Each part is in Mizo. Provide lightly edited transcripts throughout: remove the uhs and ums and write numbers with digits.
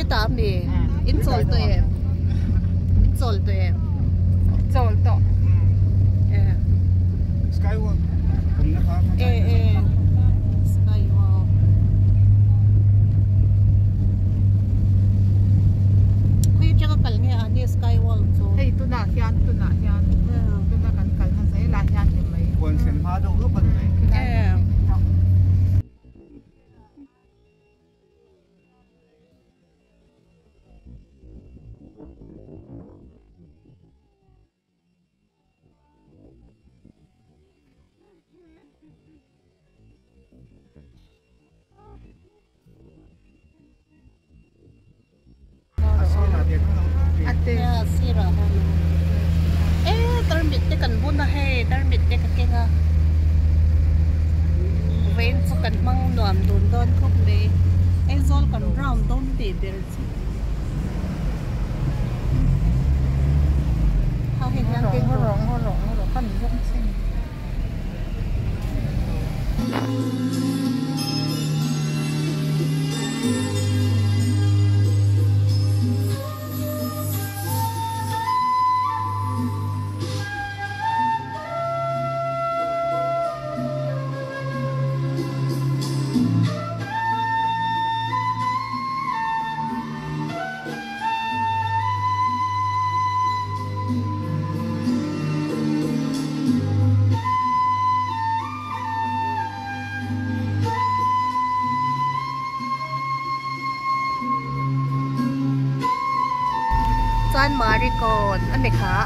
Khitah mi in chawl tawh em? In chawl tawh em? Chawl tawh. Skywalk awmna kha. E e skywalk. Khawi atanga kal nge a ni skywalk chu? Hei tunah hian tunah hian tuna kan kalna zelah hian ni mai. Huan thlen hma deuh lawk a ni mai. E tarmit te kan bun a hei tarmit te ka keng a vawiin chu kan hmang nuam dun dawn khawp mai Aizawl kan round dawn tih ber chu ha hei hian keng rawh. Chuan Marikawn a ni kha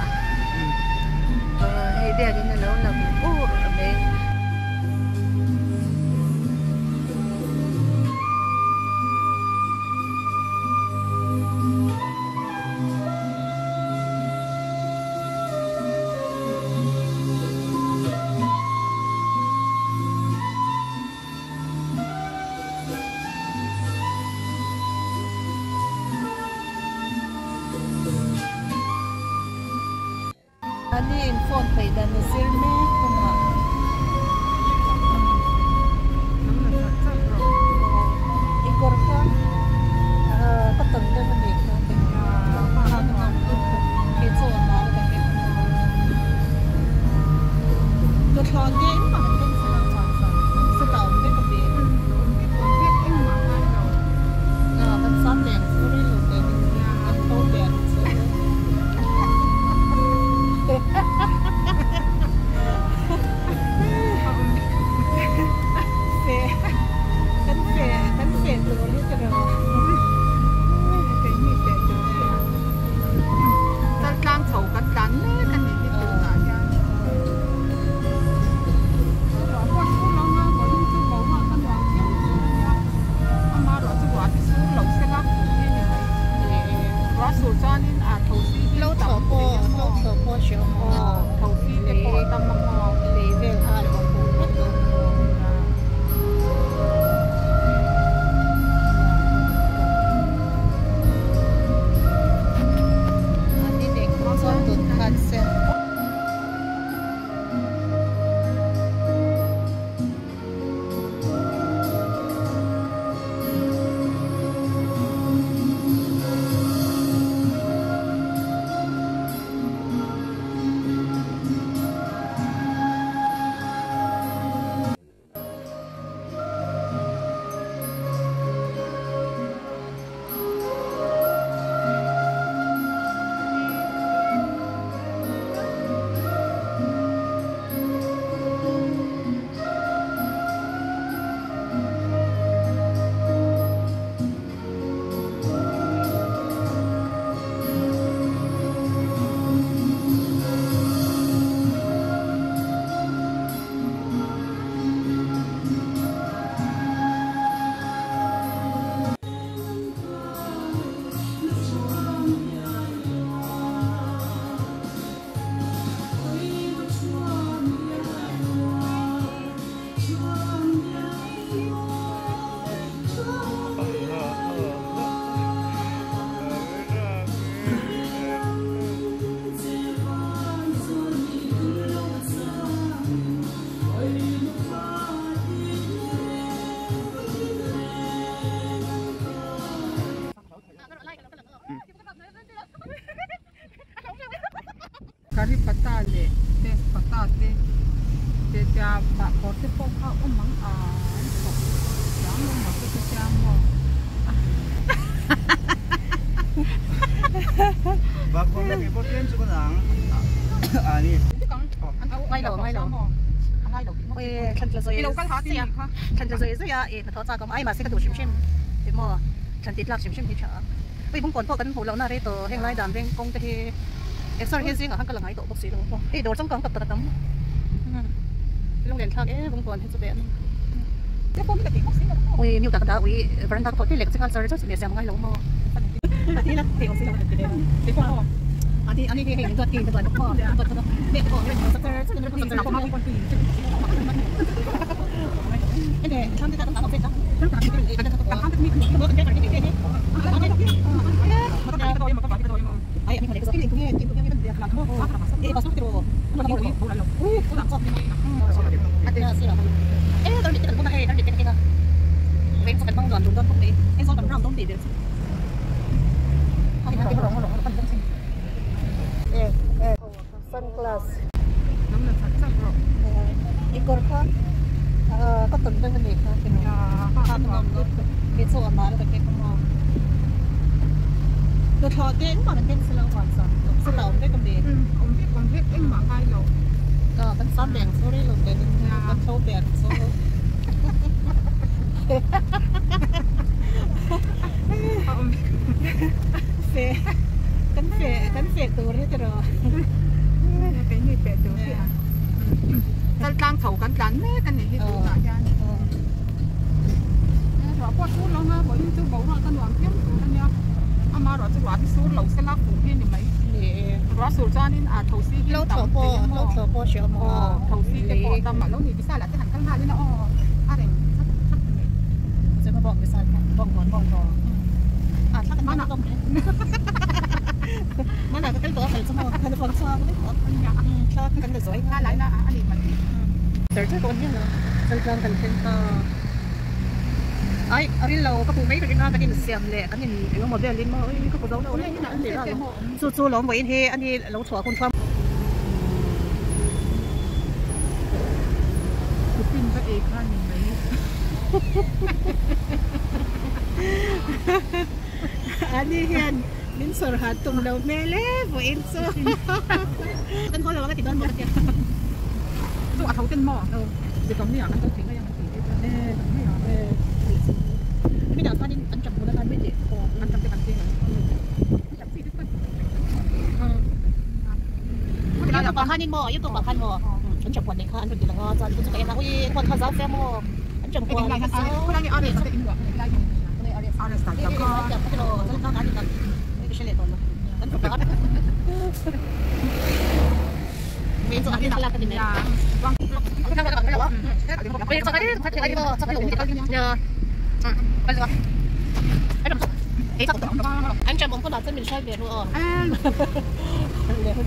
hei biakin a lo lang ur mai. Ani in phone theih dan a zir mek hunah i kawr kha ka tawn deuh a nih kha kei chu a mal ka keng a Tuthlawh te engmah an keng sa lo seta awm vek a pe kan sam leh ang chu ril lo teh an tho teh ang chu. Kari pata leh test pata te te tia bahkhawr te pawh kha awm ang a an thawk chiang lo maw te chu chiang maw. Bahkhawr na kei pawh tlem chu ka nang a ni. Ngai lo ngai lo thlan tla zawi thlan tla zawi zawi a e hnathawh chak awm ai mahse ka duh hrim hrim emaw thlan tih tlak hrim hrim hi tha a. Hei bungkawn pawh kan hmuh lohna rei tawh heng lai dan veng kawng te hi exer hi zingah khan ka la ngai tawh bawk si lo maw hei dawr changkang tak tak a tam lunglen thlak e bungkawn hi chu ve a ni ui mute ah ka dah ui veranda ka pawh tui leh ka che nghal char char chu leh siam a ngai lo maw a ti la thei awm si lo a ti a ni hi hei duat ki duat bawk maw duat bawk a te pawh char char char Sunglass I kawr kha cotton deuh a nih kha kha ka nuam deuh kei chu a mal ka kek a maw tuthlawh te engmah kan keng silo huan chuan chutah awm vek a mi awm vek awm vek engmah ngai lo kan sam reng chu rei lo te kan tho ve ang chu fe kan fe kan fe tur hi tiraw Keini peh tur hi a kal tlang chho kan tlan mek a nih hi tunah hian ruah pawh sur lo nga vawiin chu boruak a nuam phian tur a nia ama erawh chu ruah hi sur lo se la fuh hi ni mai ruah sur chuanin a thosi hi tam thei a maw aw thosi te pawh tam a lo ni visal ah te han kal nghal ila aw a reng chak chak a ni. Mana ka kal tawh a kal chu maw kan fang chhuak vek tawh thla kha kan la zawi nghal a char char pawh an hian a chaltlang kan thleng ta ai a ril lo ka hmuh mai takin a kan insiam leh kan in eng emaw velin maw oi ka hmu zo lo chu chu lawm vawiin hi a ni lo chhuah hun thlam Pin va ei kha ni mai. Ani hian Min sawr hat tum lo hmel e vawiin chu. Kan haw lo ang a ti dawn bawk a tia. Chu a tho ten maw? Zikawm ni ah kan lo thei mai ang a ti e chuan kan mai ang. Mi dang khanin an chap bul atan mai teh. Aw an chap te kan cheng ang. An chap chi te chuan. YouTube ah khanin maw YouTube ah khan maw an chap huan nei kha an rawn ti lang a chuan chu chu ka en a ui huan kha zau fe maw an chap huan zau. Khulai nge RS te in luah khulai nge RS dan chap kha.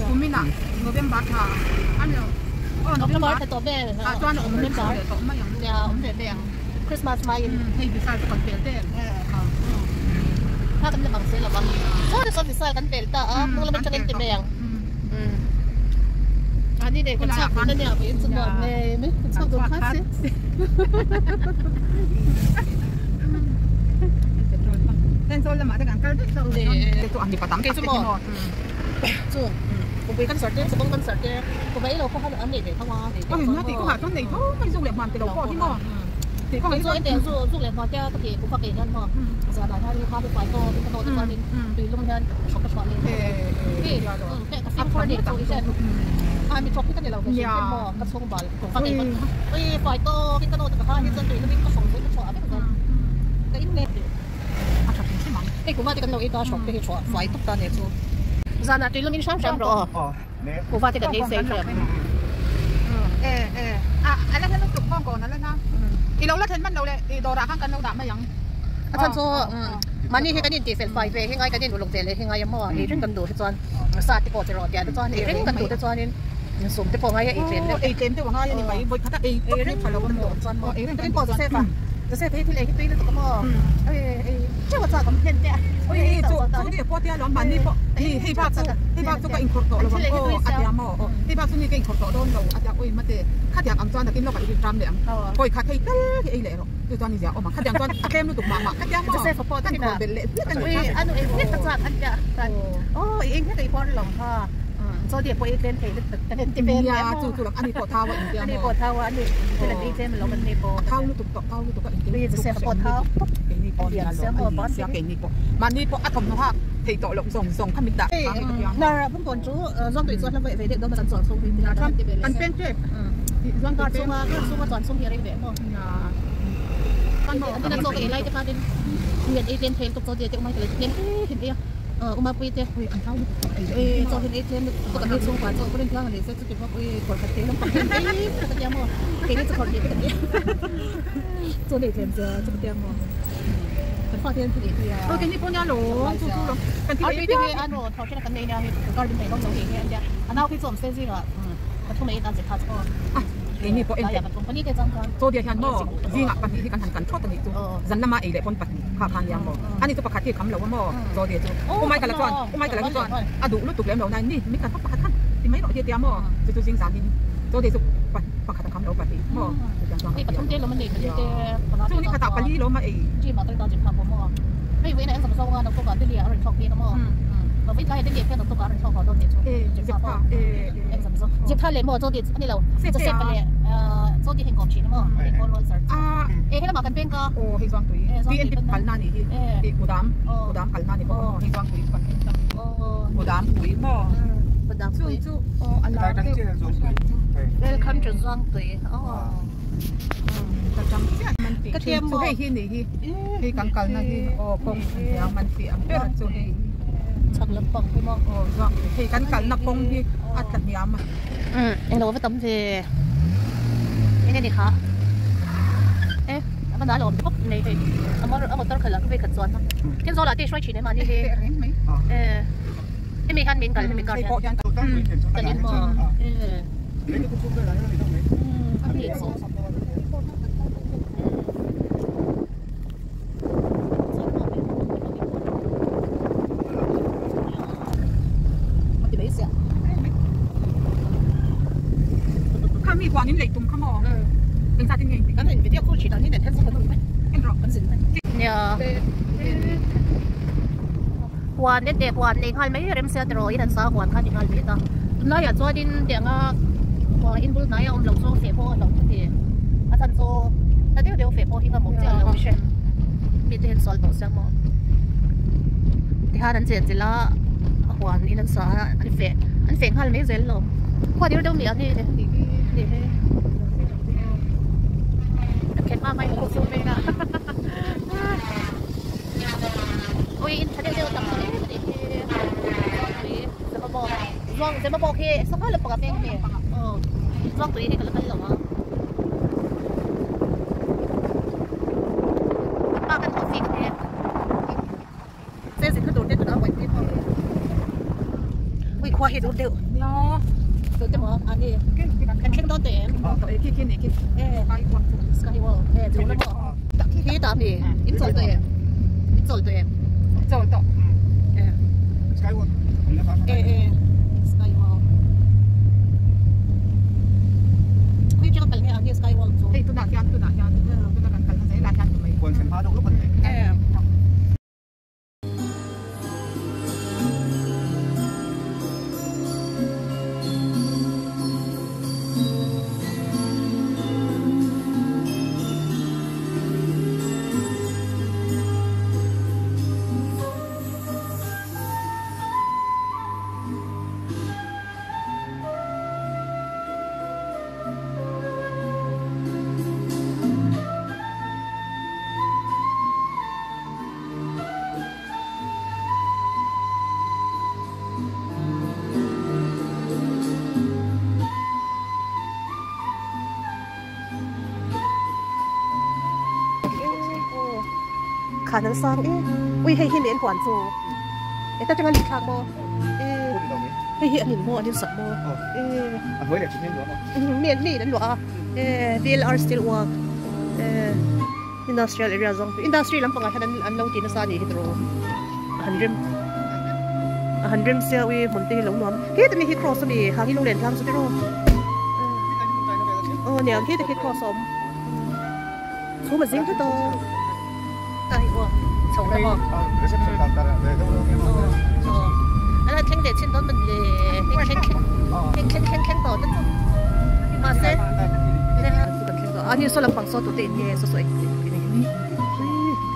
Kumina November thla a ni lo aw November ah chuan a awm leh tawh mai ang. Christmas hmaiin hei Vishal chu kan pel ta em? Kha kan la bang zel lo va, saw te sawn Vishal kan pel ta a, hnung lam atangin ti mai ang. Ani nen kan chhuak dun ania vawiin chu nuam ngei mai, kan chhuak dun kha se. Thenzawl lamah te kan kal daih chauh Kei chu maw chu Kumpui kan sawr te, Chawbawng kan sawr te, Kuhva ilo pawh an nei ve tho a, nei ve tho maw. Chuan nei tho mai zuk leh hman te lo pawh hi maw. Kei chu ente zu zuk leh hman te ka ti kuhva kei hian maw zanah hian kha te fai tawp in ka nawh te chuan in tui lum hian hrawk ka chhuah leh hi ka fimkhur ni chu i hriat a mi thawk hi ka ni lo ve hrim hrim maw ka chhung bal kuhva kei pawn ui fai tawp in ka nawh te ka ha hi chuan tui lum in ka hrawng zui ka chhuah vek zel ka in mek. A tha hrim hrim ang. Hei kuhva te kan lo ei ta hrawk te hi chhuah fai tawp ta nia chu. Zanah tui lum in hram hram rawh aw. Kuhva te kan ei sei hriat. E e a a la hla lutuk bawng kawn a la hla. I lo la thlen hman lo leh i dawrah khan kan lo dah mai ang. A chhan chu mahni hi kan intih fel fai ve hi ngai kan in uluk ve leh hi ngai a maw ei reng kan duh hi chuan sa te pawh ti rawh tiah te chuan ei reng kan duh te chuanin sum te pawh ngai a ei tlem deuh. Ei tlem deuh a ngai a ni mai vawi khat a ei tawp hi tha lo a maw chuan maw ei reng kan pawh Joseph a Joseph hei thil ei hi tui lutuk a maw ei ei teuh a cha kan phen te oi chu chu ni po tia lom man ni po ni hei ba chu hei ba chu ka in khor to lo o atia mo o hei ba chu ni ka in khor to don lo atia oi mate kha tiang ang chuan takin lo ka i ram le ang koi kha thei tal hi ei le ro chu chuan ni zia o ma kha tiang chuan a tlem lu tuk ma ma kha tiang mo Joseph po kan khor bel le kan oi anu e ni ta cha an tia o eng he kai por long ha cho dia po e tlem thei le kan ti pe ya chu chu lam ani po thawa in tia ani po thawa ani ti la ti tlem lo kan ni po thau lu tuk to thau lu tuk ka in ti Joseph po thau ni po ya lo ani sia ke ni po ma ni po a thom no ha thei to lok zong zong kha min da na pum pon chu zong tui chuan la ve ve de do ma kan chon song ti na kan pen che zong ka chunga ka chunga chon song hi re ve mo ya kan mo an na cho ke lai te kha din ngen e tlem thei tuk cho dia te umai te tlem hin e uma pui te oi an thau lu tuk e cho hin e tlem to kan chung pa cho prin tlang ni se chu ti pok oi kor kha te lam pa e ka tia mo ke ni chu khor ni ka ti cho ni tlem cha chu tia mo 发电自己对呀，我给你搬家喽，住住喽，啊对对对，啊喏，头先跟你呢，garden 地方做嘢嘅，啊那我去做唔先先啦，嗯，我通你单只卡错，啊，给你播 哎呀，我你得张卡，做啲向么，字压不你กันหันกันทอดตัวนี้จูจันละมาเอเลปนปัดขาคางยามบ่อันนี้ตัวประคัดที่คำเหลวว่าหม้อโซเดียจูโอ้ไม่กันละจวนโอ้ไม่กันละจวนอะดูลูกตุกแล้วเหลวนายนี่มีการพักประคัดท่านที่ไม่หรอกเดียมอจูจูซิงสามินโซเดียจูปัดประคัดคำเหลวปัดหม้อ นี่ปฐมเจลมันนี่มันเจช่วงนี้ขตาปลีลมาเอ จีมาตั้งตอนจีพาผมมอไม่เว้นไอ้สมทรงงานเราตัวกันที่เรียนเราชอบเรียนมอเราไม่ใช่ที่เรียนแค่เราตัวกันเราชอบเราโดนเด็ก เอ จีพาไอ้สมทรงจีพาเลยมอโจดิอันนี้เราจะเซฟไปเลยโจดิเห็นกอบชีนะมอเห็นโคโรเซอร์เอ๊ะให้เรามากันเป็นก็ โอ้เฮจวงตุยที่เอ็นติปัลนานี่ที่กูดามกูดามปัลนานี่ก็เฮจวงตุยปัน โอ้ กูดามตุยมอ กูดาม จู่จู่โอ้อันละ Welcome to จวงตุยอ๋อ ก็เทียมให้ที่นี่ที่ที่กังกันนะที่โอ้คงอย่างมันเสียเปรี้ยวจุด ชักลำปองไปมอง โอ้จวงที่กันกันนักคงที่อัดตัดยามอ่ะ เอ็งเราไปต้มสิเอ็งนี่คะเอ๊ะมันน่าหลงปุ๊บในที่เอามาเอามาต้นขลังไปขัดซ้อนนะเที่ยงโซล่าที่ช่วยฉีดในมันนี่ที่เออที่มีขั้นมินกันมีกันแต่นี่มองเออ ข้ามีกว่านี้เหล็กตุ่มข้ามองเป็นซาตินเอง กันเห็นวิดีโอคู่ฉีดตอนนี้เนี่ยแทบจะไม่เนี่ยวันเนี่ยเด็กวันเองหันไม่เริ่มเสียตัวอีนั่นสาววันขั้นอีหันไม่ต่อน่าอยาก做ดินเดี๋ยวอ่ะว่าอินบุญนายอมหลงโซ่เสียพ่อหลงทุกทีอาจารย์โซ่แต่เดี๋ยวเดี๋ยวเสียพ่อที่ก็หมดเจ้าหลงเช่นมีแต่เห็นสอนตัวเสียมองที่ฮานันเจียนจิละวันอีนั่นสาวอันเฟอันเฟหันไม่เจนหรอกว่าเดี๋ยวเดี๋ยวมีอันนี้เนี่ยนี่เข็นมาไม่หมดสู้ไม่ได้โอ้ยอินเทอร์เน็ตเดี๋ยวตับตัวนี้นี่จะมาบอกลองจะมาบอกเฮสักพักเลยปกติเนี่ยเออลองตัวนี้ให้กันแล้วกันหรอป้ากันตัวสีกันเนี่ยเส้นสีขึ้นโดดเด่นตัวนั้นไว้ที่พอวิ่งควายให้โดดเร็ว เนาะ โดดเต็มอันนี้กันขึ้นโดดเต็ม ตัวเอขี้ขี้นี่ขี้ เออสกายวอลเออดูแล้วก็ที่ตามนี่อินโซลตัวเองอินโซลตัวเอง โซลตัวเออสกายวอลเออสกายวอลคุยจะกันเนี่ยอันนี้สกายวอลตัว เฮ้ยตัวหนักยันตัวหนักยันตัวหนักกันกันใช้ลายยันตัวไหม ควรเส้นผ้าดูก็เป็น เออขานังซองเอ๊ะอุ้ยให้เห็นหวานจูเอ๊ะแต่จังหวะหลีกทางโมเอ๊ะให้เห็นหนิโมอันนี้สับโมเอ๊ะ อันนี้เด็กชิ้นนี้หรอ เมียนนี่นั่นหรอเอ๊ะ VLR still work เอ๊ะ Industrial area zawng industry lampangah hian an an lo ti nasa a nih hi tawh a han rem a han rem sia ui hmun te hi lo nuam heta mi hi cross a ni hang hi lo len tlang chu tiraw aw nia heta khi cross a awm chhum a zing hret a ta hi aw chho na maw aw a thleng leh chin dawn man le hei thleng thleng hei thleng thleng thleng tawh na chu mahse a ni saw lampang saw tute in nge saw saw eng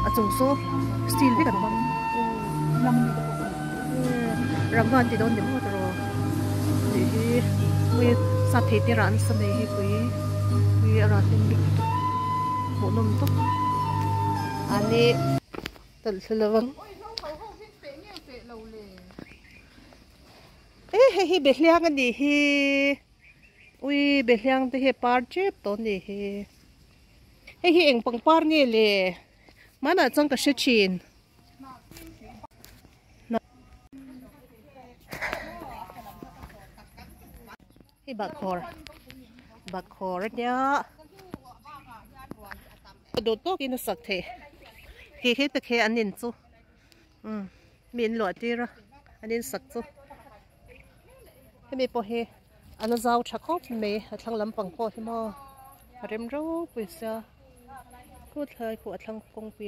a chung saw steel vek an hmang rangva an ti dawn ni maw tiraw tih hi pui sap thei te rah nasa mai hi pui pui a rah hnem bik lutuk hmuhnawm tawp a ni tawlh thlu lo ang e hei hi behliang a nih hi. Ui behliang te hi a par tep tawh a ni hi. Hei hi eng pangpar nge le? Hmanah chuan ka hre thin. Hei bakkhawr bakkhawr a nia. Duh tawkin a sak theih. Khi khi te khi an in chu umm mi an luah tir a an in sak chu. Hemi pawh hi a la zau tha khawp mai a thlang lampang pawh hi maw a rem ropui sia kut thlai pawh a thlang kawngpui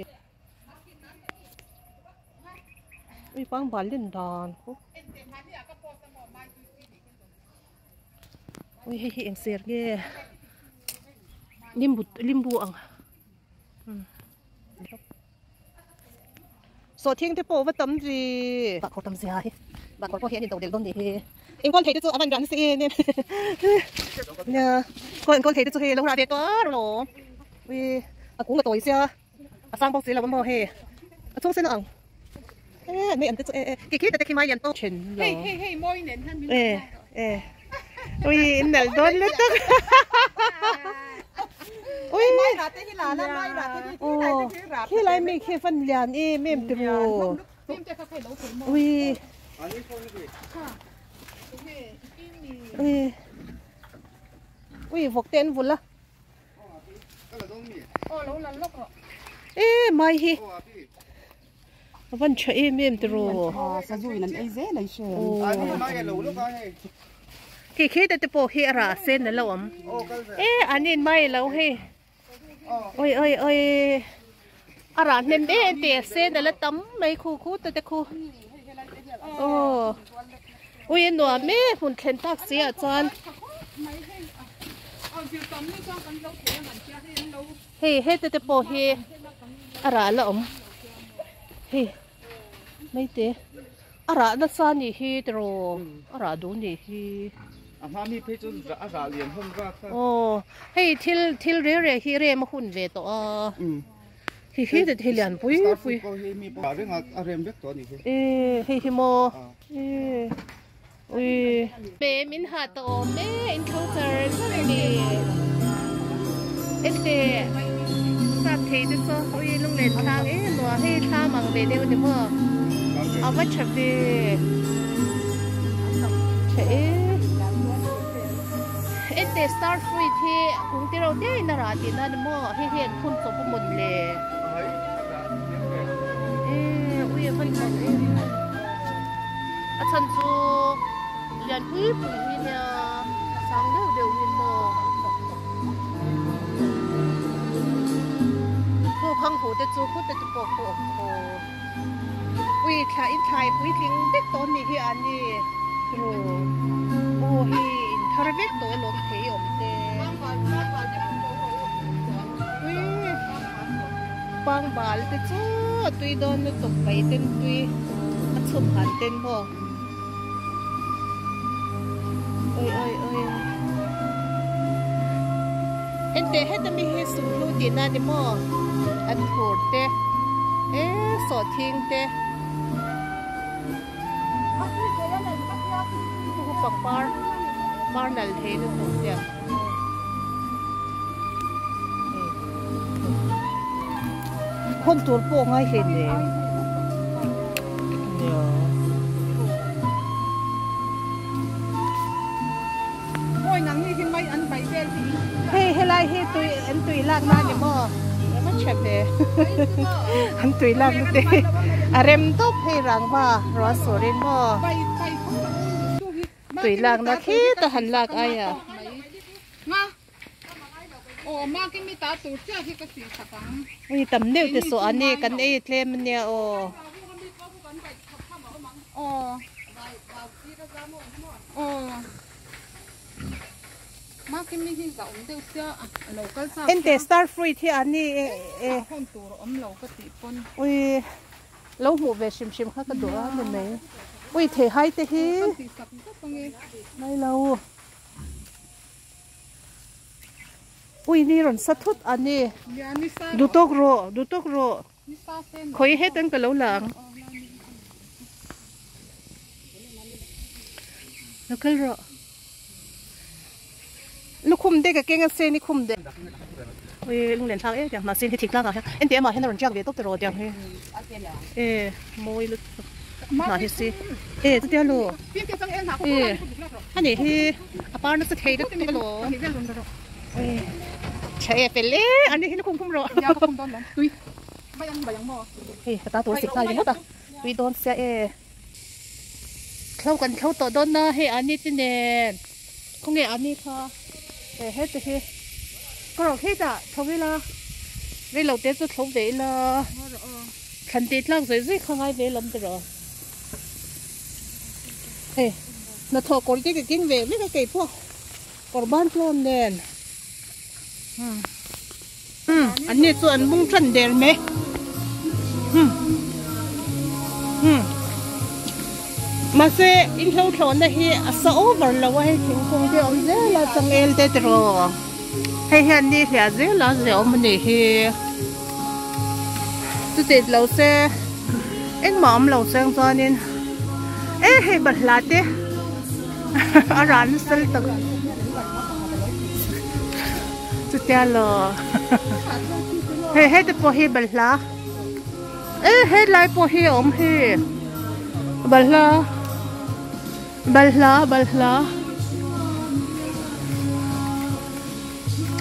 ui pangbal len dan khu ui hei hi eng ser nge limbu limbu ang umm. Sawhthing te pawh va tam ri. Bahkhawr tam zia hi. Bahkhawr pawh hi an intoh del dawn nih hi. Engkawl thei te chu a van rah nasa em em. Nia khaw engkawl thei te chu hei a lo rah ve tuar alawm. Ui a kung a tawi sia a sang bawk si lo a maw hei a chhung sen a ang. E an mei an te chu e e khi khi te te khi mai lian tawk. Then lo. Hei hei hei mawi nen hian min E e ui in nalh dawn lutuk. Ui mai rah te hi la la mai rah te hi khi lai te khi rah khi lai mi khi van lian em em ti ru ui ui ui vawk te an vul a e mai hi a van tha em em ti ru khi khi te te pawh hi a rah sen a lo awm e an in mai lo hei oi oi oi a rah hnem em te sen a la tam mai khu khu te te khu aw ui a nuam e hmun thlen tak si ah chuan hei heta te pawh hi a rah la awm hei maite a rah nasa a nih hi tiraw a rah duh a nih hi a hma mi phei chu a rah lian hlawm vak a aw hei thil thil reng reng hi rem a hun ve tawh a hei hi te thei lian pui pui a rem vek tawh a nih hi e hei hi maw e Ui. Pe min ha tawh awm e, in tho char char a ni. Ente sap thei te saw ui lunglen thlang em maw hei thla mang ve deuh a ni maw a va tha ve tha e. Ente star fruit hi kung te reuh te in a rah tihna a ni maw hei hi an phun chawp a mawn le. E ui a va tha ve. A chhan chu lian pui pui hi nia a sang deuh deuh hi maw khu khang hu te chu khute te pawh khu awm thaw ui thla in thlai puitling vek tawh a nih hi a ni ru aw hei in thar vek tawh alawm thei awm te ui pangbal te chu a tui dawn lutuk mai ten tui. A chhum han ten maw? Oi oi oi. Ente heta mi hi sumhlu tihna a ni maw? An thur te e sawhthing te. Hu pangpar par nal thei lutuk tia. Khawn tur pawh ngai hle nen. Hei helai hi tui an tui lak na ni maw? tha ve an tui lak na te hi a rem tawp hei rangva ruah surin maw tui lak na khita han lak aia. Ui tam deuh te saw ani kan ei tlem ania aw. Ente star fruit hi ani e ui lo hmuh ve hrim hrim kha ka duh a ni mai ui theihai te hi mai lo. Ui ni rawn sa thut a ni. Duhtawk rawh, duhtawk rawh. Khawi hetan ka lo la ang. Lo kal rawh. Lukhum te ka keng a se ni khum te. Ui lunglen thlak em tiang mahse heti tlak ah hian engti emah hian a rawn tiak ve tawp tawh rawh tiang hi. E mawi lutuk hnah hi si. E chutia lo. E ani hi a par nasa thei lutuk alawm. Tha e fel e ani hi lukhum khum rawh. Hei ka ta tur sik nghal ringawt a tui dawn sia e. Thlo kan thlo tawh dawn a hei ani te nen khawnge ani kha e hete hi ka rawh khi tah tho ila reilo te chu thlo ve ila thlan tih tlak zui zui kha ngai ve lam te rawh hei hnathawh kawr te ka keng ve vek a keipawh kawr ban tlawn nen umm an ni chu an bung tan der mai umm umm mahse in hlo thlawhna hi a sa over lo a hei thingkung te a awm zel a changel te tiraw hei hian ni hliah zel a zia awm a nih hi chuti lo se engmah awm lo cheng chuanin e hei balhla te a rah nasa lutuk. Chutia lo hei hete pawh hi balhla e helai pawh hi a awm hi balhla balhla balhla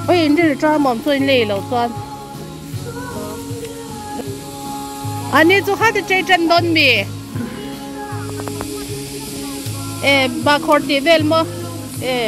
oi in rilru tang awm chu in lei loh chuan ani chu khati chei tan dawn mi e bahkhawr tih vel maw e.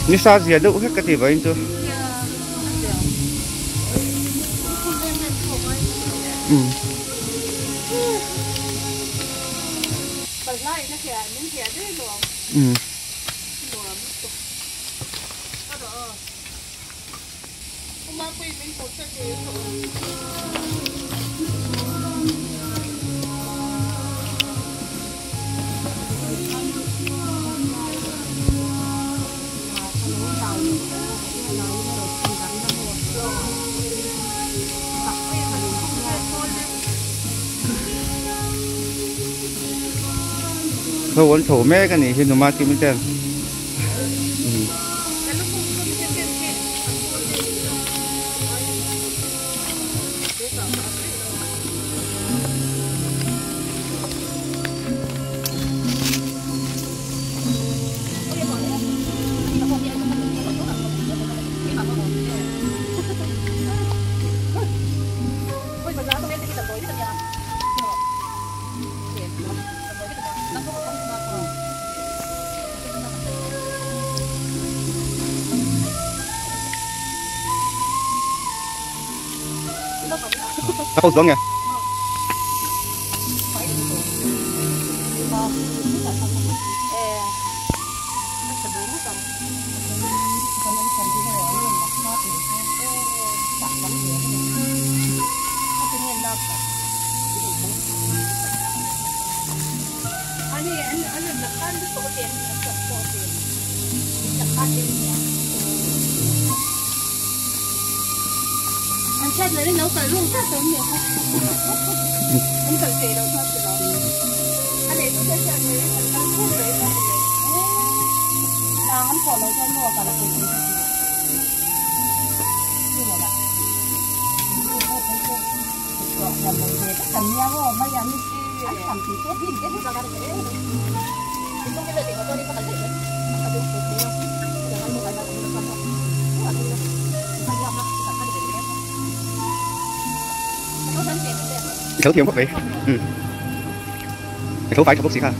Ni sa zia deuh hlek ka ti vawiin chu. Tho an tho mek a nih hi numa kimi ten. Ta post doon nga. Thấu thiam khop mai. Thấu phải thấu bốc xí kha.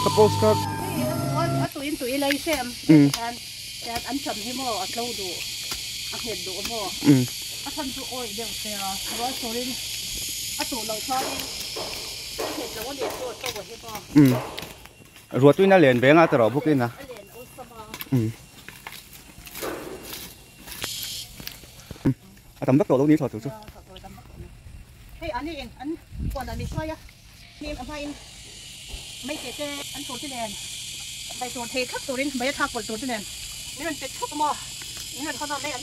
Ka postcard. Tui lấy xem. Anh chậm hi mo at lâu đủ. At hiện đủ mo. At thân chú ôi đều xe. Rồi số lên. At tủ lâu cho đi. Hiện lâu liền tôi tôi của hi mo. Ruột tôi nó liền bé ngã tờ bốc lên nè. Tầm bắc độ đâu ní thọ chú. Hey anh ấy anh còn là mình xoay á. Mình anh phải mấy cái cái anh số thế này. Bài tuần thì thấp tuần mấy thắc còn tuần thế này. Mình phải thấp mà. Mình không làm mấy anh.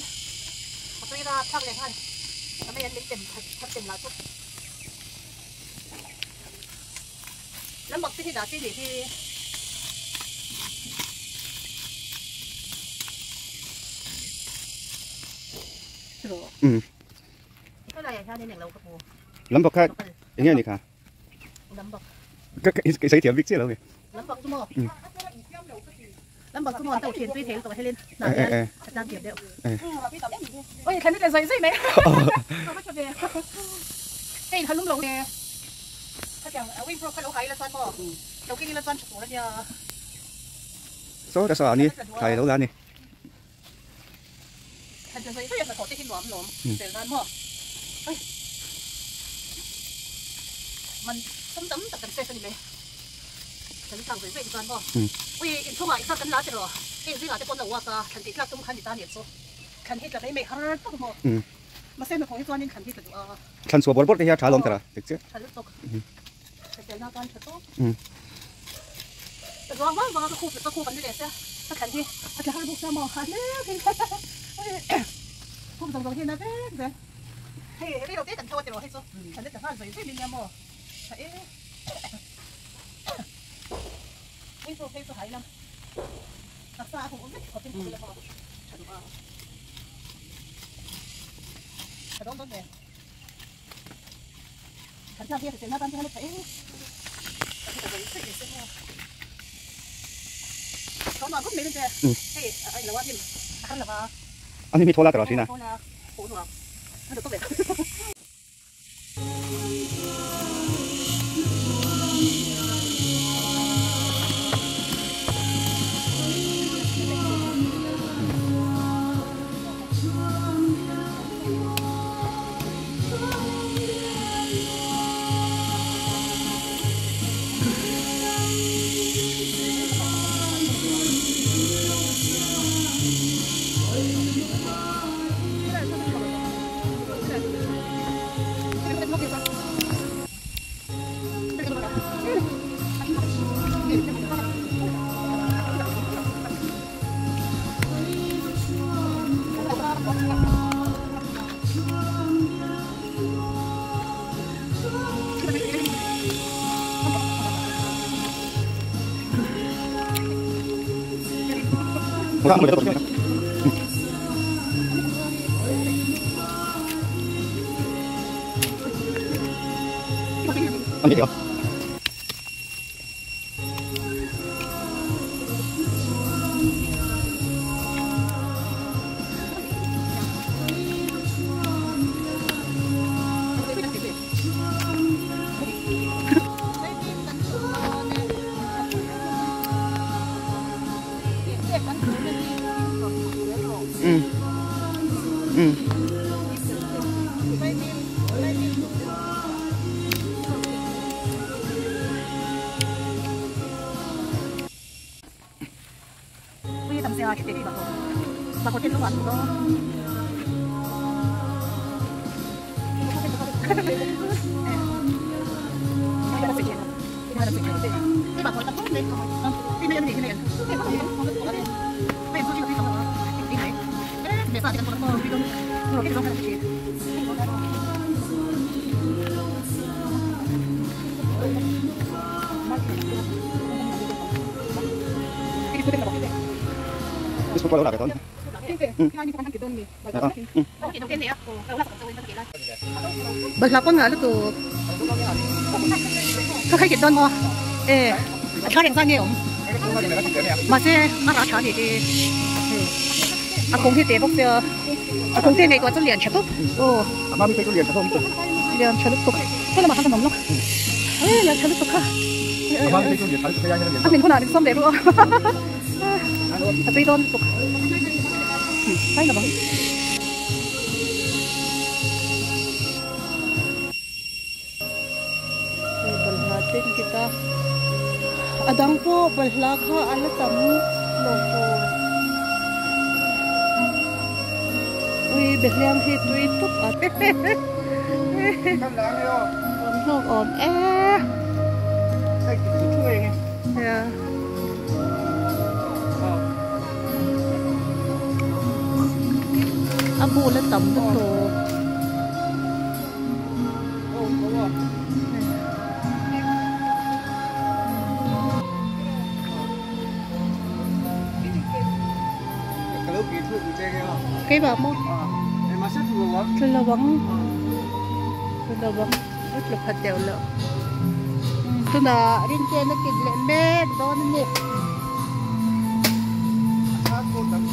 Tôi ra thắc này anh. Mấy anh mình tìm thấp tìm lại chút. Lắm bậc thì đã cái gì thì Lắm bậc khác, nghe gì cả? Cái giấy thiệp viết chứ đâu kì? Lắm bậc chú mò. Lắm bậc chú mò tàu thuyền tuy thế tàu hay lên. Đang thiệp đều. Ôi, khán giả giấy giấy mấy. Hey, hắn lúng lúng nè. Số đó sao anh thầy đâu ra nè. Khăn xua bọt bọt cái trả lông tờ, được chứ? Anh mi thua la tờ rồi nè. Balhla pon nga lutu ka khai kit don mo e a tha reng sa nge om ma se a ra tha ni ti a kong hi te bok se a kong te nei to chu lian tha top o a ma mi pe chu lian tha tom lian tha lutuk thế là mà thằng nóng lắm ấy lian tha lutuk ha a ma mi pe chu lian tha lutuk ya a mình con nào mình xong để luôn a tui don lutuk hay là bằng kita adang po balhla kha ala tam lo tur ui behliang hi tui tup a om hlok om e yeah a bu la tam to. Cái bà mua là vắng là vắng rất là thật đều lợ tôi là riêng trên nó kịp lệ mê đó nó nhẹ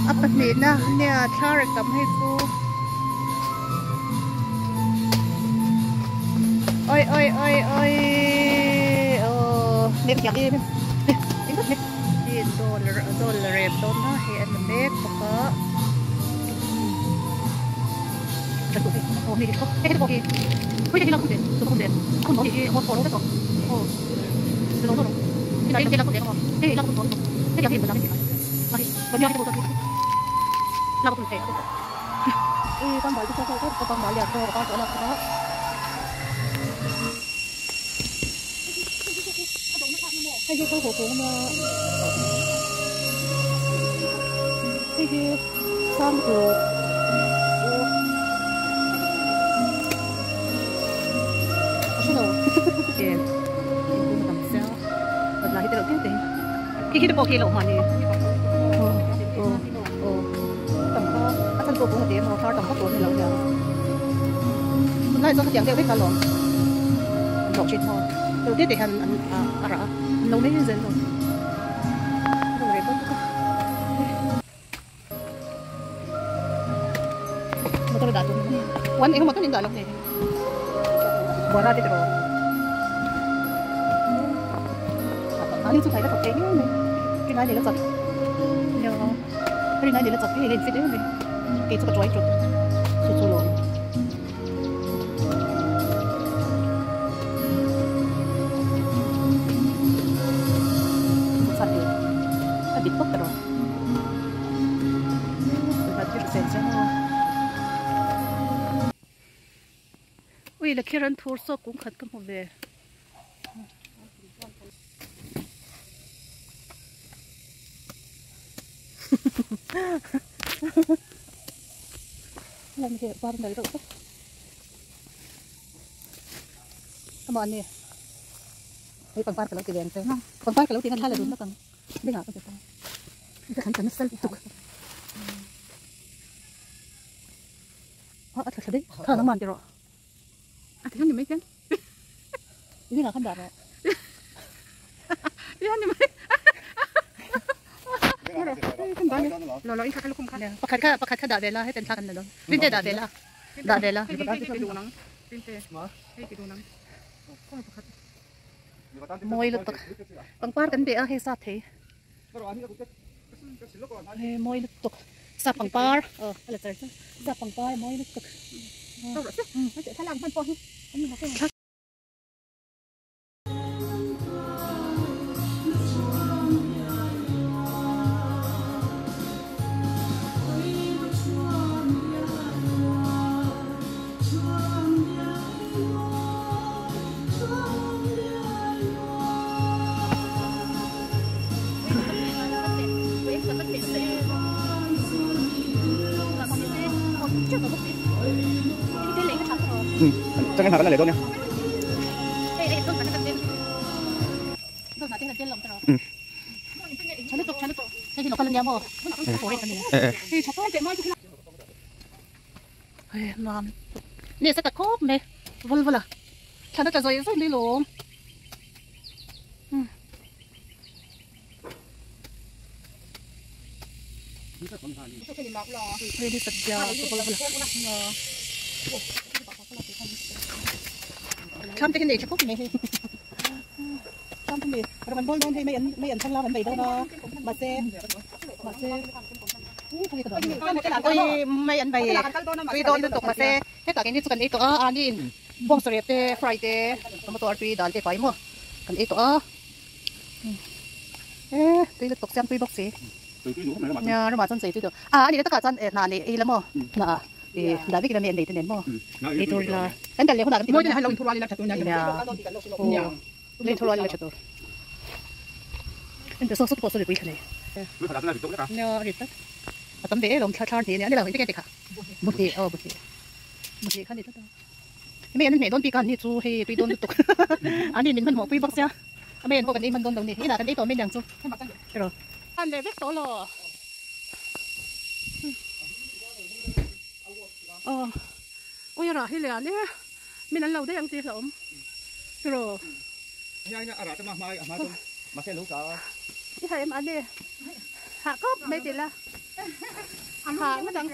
áp bật nè nè nè thar tầm hay cô ôi ôi ôi ôi ờ nè kìa em nè nè đồ là rẹp đồ nó hiện mê có Khi nó bỏ kia lộ mà nè, tầm có, á thân cô cũng một tiếng mà thar tầm có tuổi thì lâu giờ, hôm nay do cái tiếng kêu biết cả lộn, lộn chuyện thôi, đầu tiên thì hành à rả, nấu mấy dân rồi, rồi về mà tôi đã tụi quán em mà tôi nhìn đã lộn này, bỏ ra đi rồi, à nhưng chúng thấy nó thật thế này. Cái này là giật, nhờ cái này là giật cái này lên đấy này, cái chỗ cái chuột chuột chuột lộn, sạch được, nó bị tốt rồi, rồi là chưa xem xem. Ui là khi rắn thua số cũng khát cái một về. Làm gì ba bên đấy rồi các bạn nè, thấy bằng ba cái lỗ tiền thế, bằng ba cái lỗ tiền hai là đúng nó còn bây giờ cái cái khán giả nó sân tục, họ thật đấy, thở nó mòn rồi, à thì hắn mấy cái, bây giờ khán giả rồi, thì hắn mấy lo lo pakhat pakhat kha da vela he ten thak an lo rinte da vela da vela moi lutuk pangpar kan be a he sa the he moi lutuk Sa pangpar ờ là trời sa pangpar mới nó cực. Thái Lan phân phối. Chắc cái nào cái này đâu nha. Nè sẽ tập khốp này, vul vul à, chả nó chả rồi rồi đi luôn. Đi sạch Tham cái này chắc cúc này. Tham cái này, rồi mình bôi lên thì mấy anh thân la mình bày đâu đó. Bà xe. Ôi mấy anh bày. Tùy đôn tục bà xe. Hết cả cái này cần ít to à đi. Bông sợi te, fry te, tomato tùy dal te phải mua. Cần ít to. Ê, tùy tục xem tùy bốc xí. Nhà nó mà chân xí tùy được. À, anh tất cả chân nà này y lắm mò. Nà. Đã biết cái này để tên mò. Đi thôi là. Anh đặt lấy không đặt. Mỗi ngày hai lần thua lại là chặt tôi nhà. Lên thua lại là chặt tôi. Anh tự số số số được quý này. Nhà thì tất. Tấm đế lòng thà thà thì anh là cái cái gì một thì ờ một thì khăn thì tất. Mấy anh mẹ đón bị can thì chú hay tùy đón tục. Anh đi mình mình một quý bóc ra. Mấy anh có cái mình đón đồng thì là cái đấy tổ mình đang chú. Rồi. Anh để vết tổ lo. Ờ, ôi rồi hi liền nhé, mình ăn lâu đấy ăn gì lắm, rồi. Ít hay em ăn đi, hạ cốp mấy tiền là, hạ nó đằng,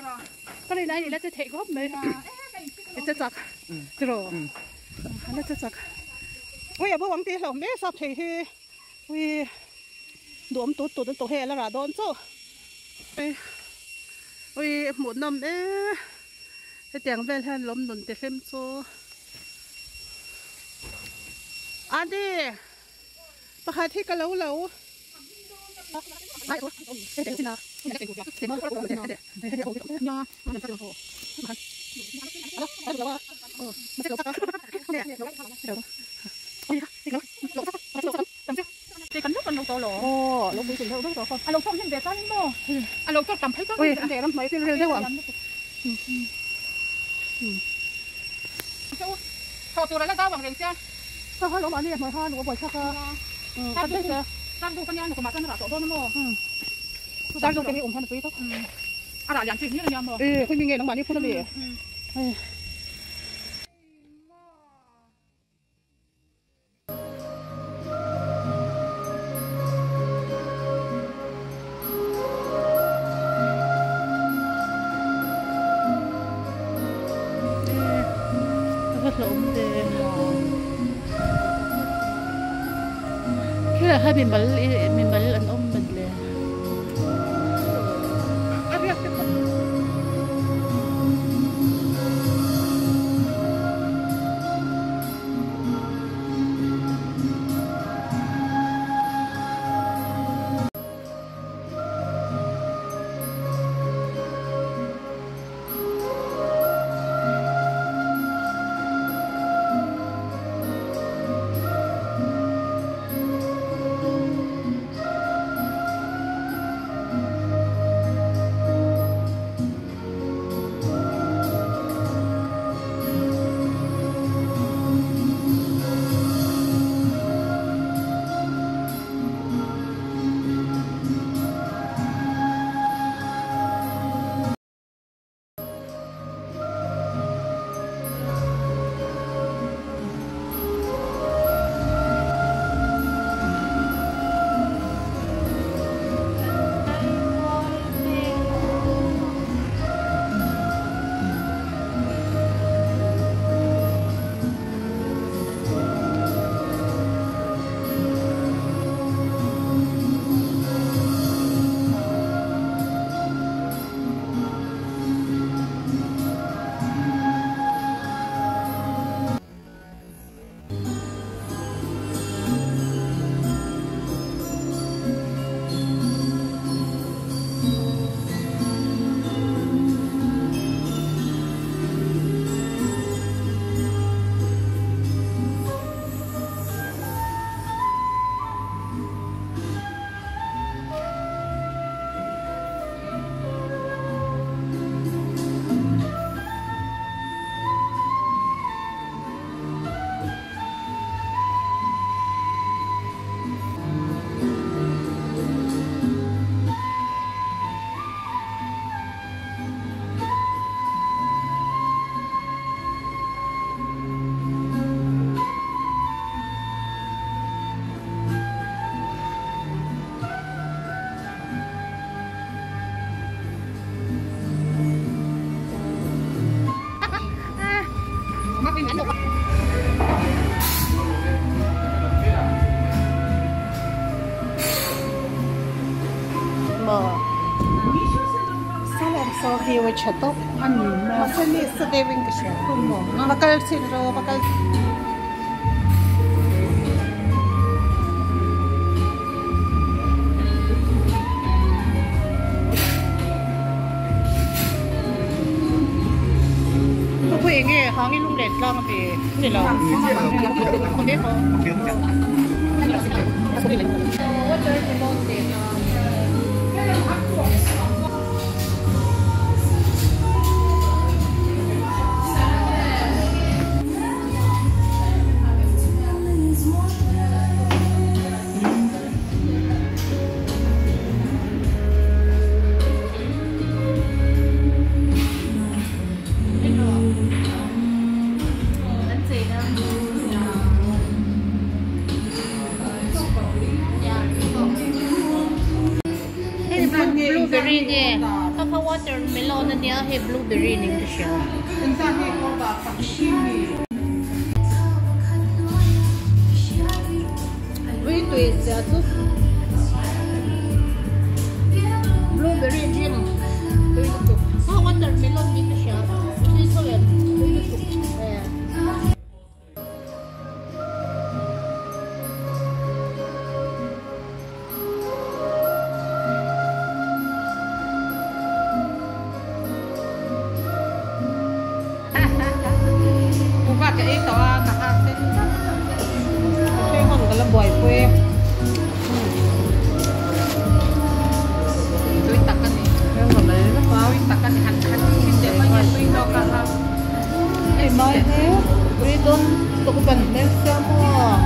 cái này này là cái thể cốp mấy, cái chặt, rồi, nó chặt, ôi bố ăn gì lắm mấy sắp thì hi, ôi, đuống tụt tụt tụt hè là ra đón chứ, ôi một năm ấy. Cái tiếng về hen lom nôn te phim cho anh đi bà hai thích cái lâu lâu Thọ là rau bằng rừng chưa? Sao hơi lỗ mà đi mà hoa lúa bồi chắc à. Sang du con nhà nó mà con nó tổ đó nó. Sang du cái ủng thân quý thôi. À là dạng chuyện như là nhà mà. Ừ, khi mình nghe nó mà đi phun nó bị. Khi là mình bal anh ôm mình le. So view a tha tawp mahse ni sa deuh in ka hria va kal chin rawh va kal Pui enge hang i lung len tlang a mi ni lo. Watermelon nen a. Hei blueberry nge kha kha watermelon ania hei blueberry ning ka hria. Ui tui zia chu blueberry gin tui lutuk kha watermelon ning ka hria tui tho em tui lutuk e. Kuva ka ei tawh a ka hak sen tlat. Ka hreng hawn ka la buaipui. Tui tak a ni. Hreng ka mai vek a. Tui tak a ni. Han han chhin teh mai hian tui zawk a ha. Hei mai hi tui dawn tawk ban hmel sia maw.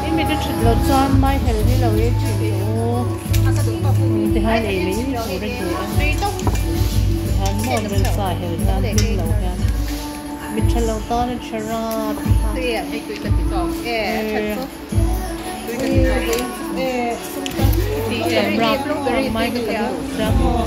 I mit a that loh chuan mai hel hi lo ei thin teh u. Tihian ei mai tur a ni a. Tihian maw hmelsa hel hian hlim lo hian mit tha lo tan a tha rat a. Ram mai ka duh sia maw.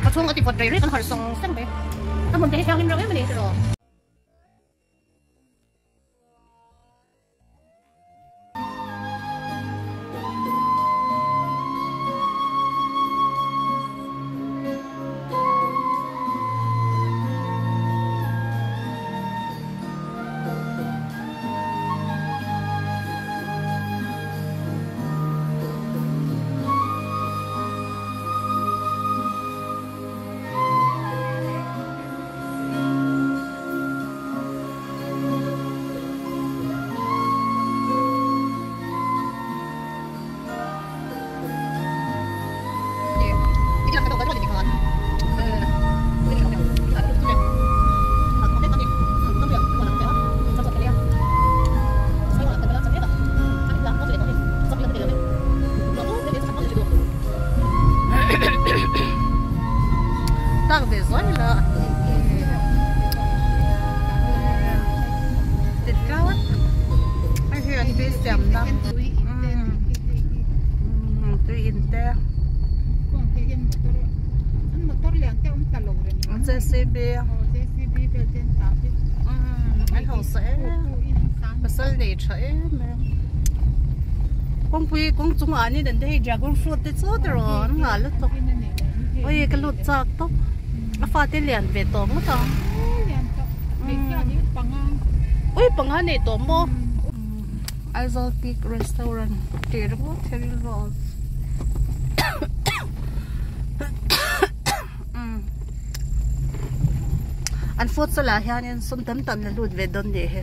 A chhung a ti vawt rei rei kan harh sawng seng mai. A hmun te hi thianghlim reuh em a ni tiraw? Tak ve zuai la tit kau a hei hi an tui siam na tui in te JCB an hausa em pasal nei tha em em kawngpui kawng chungah an in an te hei dragon fruit te chu tiraw an nghah lutuk ui ka lut chak tawp a fate lian ve tawh ngawt ang ui panga nei tawh maw Aizawl Peak Restaurant tih ringawt hi rilru a awm an futsal ah hianin sum tam tam la lut ve dawn nih hi.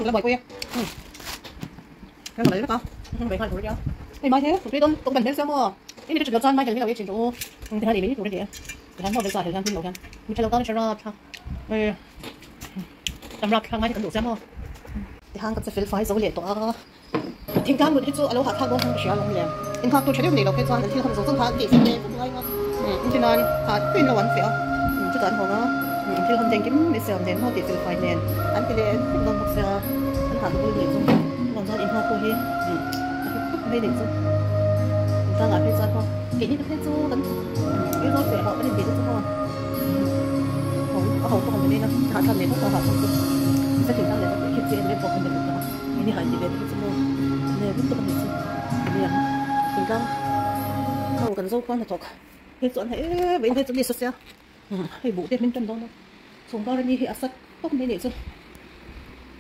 la bai pui a kan la ka bai ngal tur ania hei mai he tui dawn tawk ban hmel sia maw i mi te lo chuan mai hel hi lo ei thin rawh u ti hian ei mai tur a ni e ti hian maw vel sa hel hian hlim lo hian mi tha lo tan a tha rap thlak tam rap thlak mai hi kan duh sia maw ti hian ka che fel fai zo leh tawh a thingtlang lut hi chu a lo hahthlak dawn hian ka hria alawm le inghak tur tha deuh nei lo phei chuan an thil hawn zawng zawng kha an tih fel ve vek ngai a engtin nan ha tuin lo an feh a chutah an hawng a thil hawn engkim mai siam nen maw tih fel fai nen an ti leh vek dawn bawk sia an hah duh bawk nih chu chuvang chuan inghak pawh hi a hlu khawp mai nih chu thingtlangah phei chuan maw keini te phei chu kan Aizawl feh ho kan intih te chu maw ho a ho pawh kan ti mai a hahthlak leh bawk a hahthlak chu nasa thingtlang leh bawk khi chi em em pawh kan ti bawk a. Ini han ti ve te hi chu maw nge vek tawk a nih chu ti mai ang thingtlang ho kan zo khuan hnathawk hei chu an ha em em hei chu mi sasia hei buh te hming tan dawn a chhung kar ani hi a sat tawk mai nih chu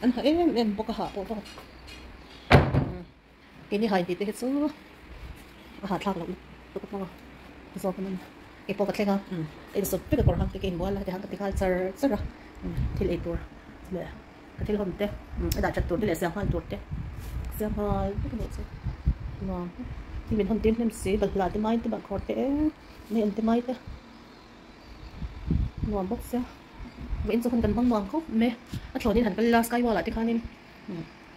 an ha em em bawk a hah pawh bawk keini han ti te hi chu a hahthlak loh lutuk a hmang a zawk a kei pawh ka thleng a ka insawp vek a kawr hang te ka inbual a tihian ka ti nghal char char a thil ei tur leh. Ka thil hawn te a dah that tur te leh siam nghal tur te siam nghal vek a nih chu nuam hi min hawn tir hnem si balhla te mai te bahkhawr te mai an te mai te nuam bawk sia vawiin chu hun kan hmang nuam khawp mai a thlawnin han kal ila sky wall ah te khanin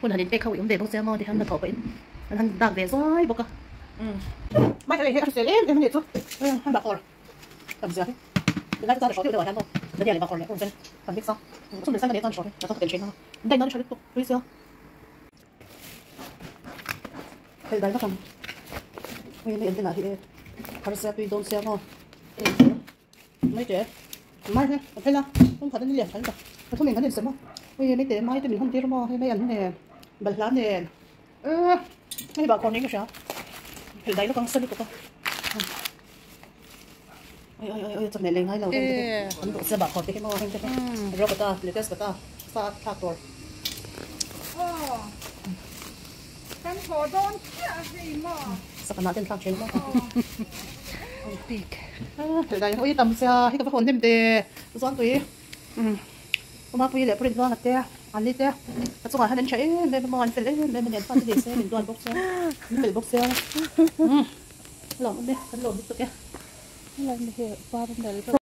hun han in pek ho i awm ve bawk sia maw ti hian hnathawh pawhin an han dak ve zuai bawk a mai hei a hrisel em em a nih chu bahkhawr. Tam zia hi tunlai chu chuan a hrawh deuh deuh ah hian maw Daniel leh Bakawr leh Urzen kan mix a chumi san ka nei chuan hrawh hi ka tel thin a dai nan a tha lutuk tui sia hel dai vak ang hei mai an te lah hi e har sia tui dawn sia maw mai te mai he a phel a hung khat a ni lian than ta a thum in kan insem a hei mai te mai te min hawn tir maw hei mai an nen balhla nen e hei Bakawr niin ka hria hel dai lawk ang sa lutuk a. Oi oi oi oi chawhmeh lei ngai lo heng te hi an duh sia bahkhawr te hi maw heng te hi ro kawta lettuce kawta sa thlak tur. Aw kan haw dawn chiah a hei maw. Sakana ten thlak thin maw. Pik helai oi tam sia hei ka va hawn hnem te chuan tui Umapui leh Purin Luanga te Anni te a chungah hian an tha em em a maw an fel em em a ni an fate ni se min duat bawk sia min fel bawk sia. Lawm awm e, kan lawm lutuk e.